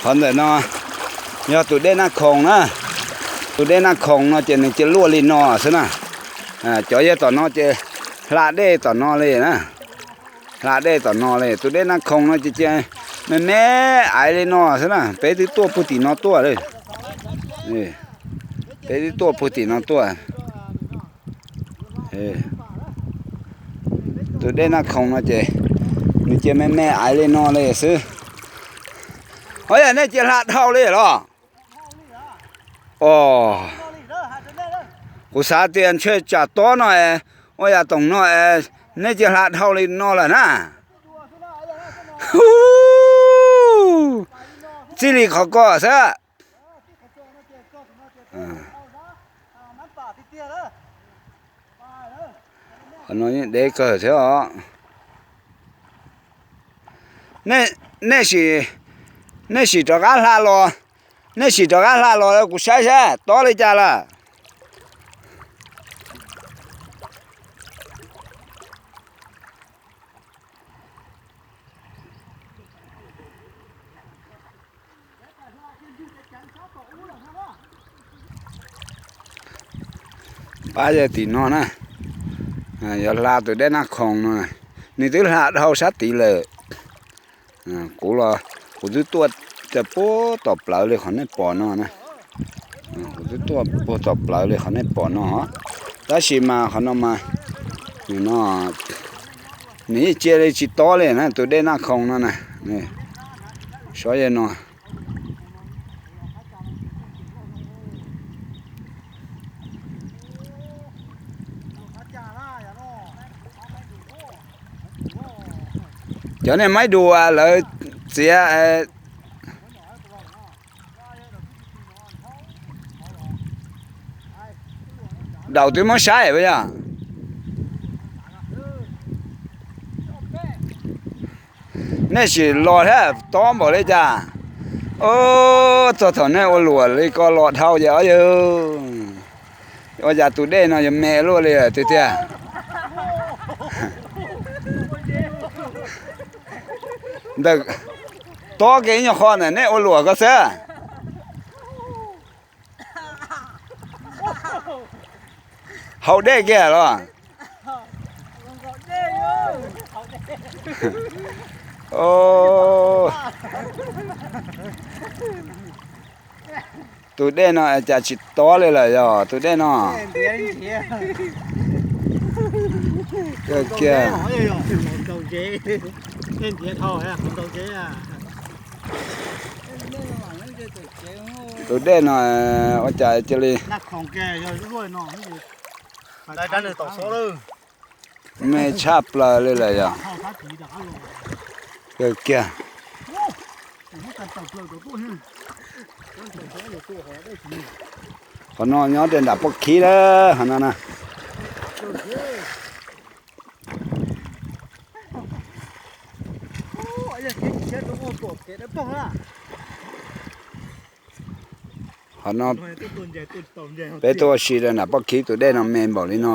Qhov ntawm no yog tus dej Naj Khoom na. Tus dej Naj Khoom no ces nws cia luaj li no xwb na. Cov yog tom no ces hla dej tom no li na. Hla dej tom no li. Tus dej Naj Khoom no ces cia me me aiv li no xwb na. Peb twb tuaj puag tim no tuaj li. Peb twb tuaj puag tim no tuaj. Tus dej Naj Khoom no ces nws cia me me aiv li no li xwb. Ua yog nej cia hla dhau li los? Kuv xav tias ntshe tsam tob no es, ua yam toom no es, nej cia hla dhau li no lawm na. Txij li qhov ko xwb. Qhov no yeej deb kawg thiab os. Nej, nej sim rov qab hla los, nej sim rov qab hla los kuv saib saib tob li cas lawm. Pab yog tim no na, yog hla tus dej Naj Khoom no, nws twb hla dhau sab tid lawm. Kuv los kuv twb tuaj puag tom plawv li qhov nej pom no na. Kuv twb tuaj puag tom plawv li qhov nej pom no. Tab sis mas qhov no mas, no, nws yeej cia li tsis tob li na, tus dej Naj Khoom no na. Saib yog no. Cov niag maib dua lawv txiav daus twb muab saib puas yog? Nej sim los thiab tob npaum li cas? Txog thaum nej ua luam li ko los dhau ces ob yawg, ua cas tus dej no yuav me luaj li lawm tiag tiag. Ntawm tob kiag ib nyuag qho ntawm nej ua luam ko xwb. Haus dej kiag los? Tus dej no cas tsis tob li lawm yog tus dej no. Kiag, tus dej no ua cas cia li me tshaj plaws li lawm yog? Kiag, qhov no nyob rau nram Paj Khib na, qhov no na. Qhov no peb tuaj ua si rau nram Paj Khib tus dej no me npaum li no.